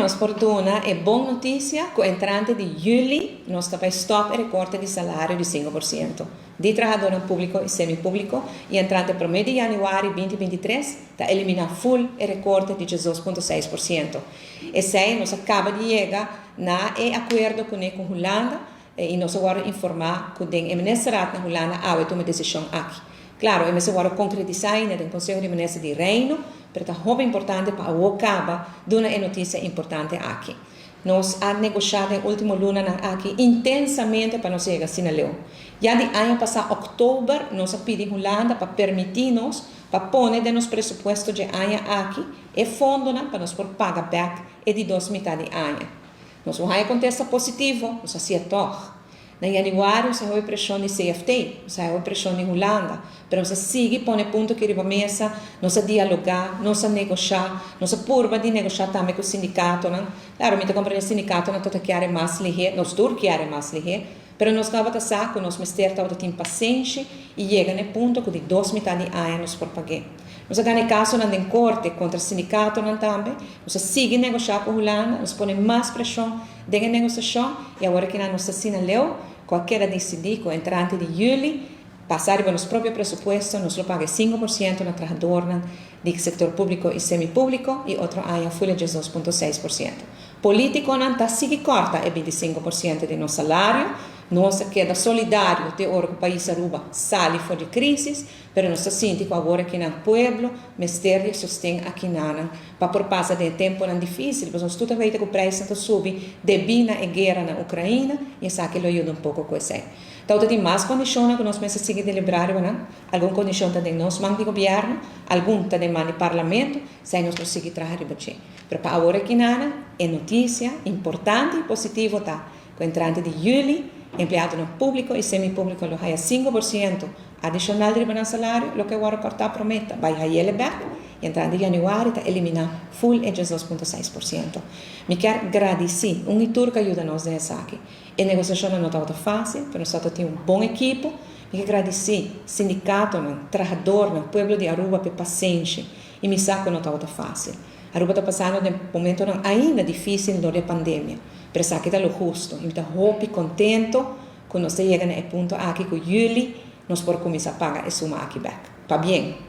nos por duna e bon notisia ku entrante di yüli nos ta bai stòp e rekorte di salario di 5% di trahadónan públiko i semi-públiko i entrante promé di yanüari 2023 ta eliminá full e rekorte di 12.6%. Esei nos a kaba di yega na e akuerdo kuné ku Hulanda i nos a wòrdu informá ku den e Ministerraad na Hulanda awe tuma e desishon aki. Klaro, e mester wòrdu konkretisá ainda den Konseho di Minister di Reino, pero ta hopi importante pa awor kaba duna e notisia importante aki. Nos a negoshá den último lunanan aki intensamente pa nos yega asina leu. Ya di aña pasá òktober nos a pidi Hulanda pa permití nos pa pone den nos presupuesto dje aña aki e fondonan pa nos por paga bèk e di dos mitá di aña. Nos no haña kontesta positivo, nos hasié tòg. Na yanüari nos a hopi preshon di CFT, nos a hopi preshon di Hulanda, pero nos a sigui pone punto aki riba mesa, nos a dialogá, nos a negoshá, nos a purba di negoshá tambe ku sindikatonan. Klaro, mi ta komprendé sindikatonan ta ta kier e mas lihé, nos tur kier e mas lihé, pero nos tabata sa ku nos mester tabata tin pasenshi i yega na e punto ku di dos mitá di aña nos por pag'é. Nos a gana e kasonan den korte kontra sindikatonan tambe, nos a sigui negoshá ku Hulanda, nos pone mas preshon den e negosiashon i awor akinan nos ta asina leu ku a keda disidí ku entrante di yüli basá riba nos propio presupuesto nos lo paga e 5% na trahadornan di sektor públiko i semi-públiko i otro aña full e 12.6%. Polítikonan ta sigui kòrta e 25% di nos salario. Nos a keda solidario te ora ku pais Aruba sali for di krísis, pero nos ta sinti ku awor akinan pueblo mester di e sosten akinanan pa por pasa den e temponan difísil, pasobra nos tur ta weten ku preisnan ta subi debí na e guera na Ukraina i esaki lo yuda un poko ku esei. Tawata tin mas kondishonnan ku nos mester sigui deliberá riba nan. Algun kondishon ta den nos man di gobièrnu, algun ta den man di parlamento, esei nos lo sigui traha riba dje. Pero pa awor akinanan e notisia importante i positivo ta ku entrante di yüli empleadonan públiko i semi-públiko lo haya 5% adishonal riba nan salario, loke a wòrdu kòrtá promé ta bai hayele bèk i entrante di yanüari ta eliminá ful e 12.6%. Mi kier gradisí un i tur ku a yuda nos den esaki. E negosiashonnan no tabata fásil, pero nos tabata tin un bon ekipo. Mi ke gradisí sindikatonan, trahadornan, pueblo di Aruba pa e pasenshi i mi sa ku no tabata fásil. Aruba ta pasando den momentonan ainda difísil dor di e pandemia, pero esaki ta lo husto i mi ta hopi kontento ku nos ta yega na e punto aki ku yüli nos por kuminsá paga e suma aki bèk. Pabien!